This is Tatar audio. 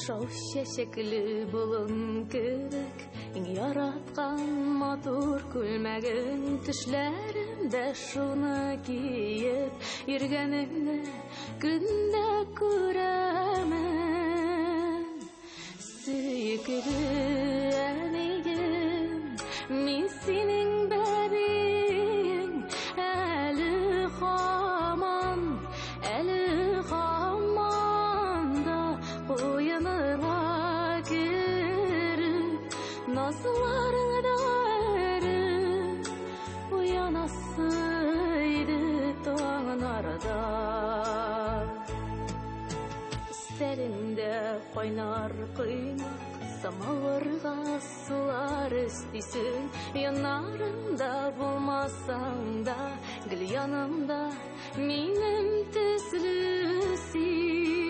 Шау чәчәкле болын кебек, иң яраткан матур күлмәгең. Төшләремдә шуны киеп йөргәнеңне көндә күрәмен. Сөекле әнием, мин синең бәбиең, әле һаман, әле һаман да куеныңа кереп, назларыңда эреп, уянасы иде таңнарда. Өстәлеңдә кайнар коймак, самавырга сулар өстисең. Яннарымда булмасаң да, гел янымда минем төсле син.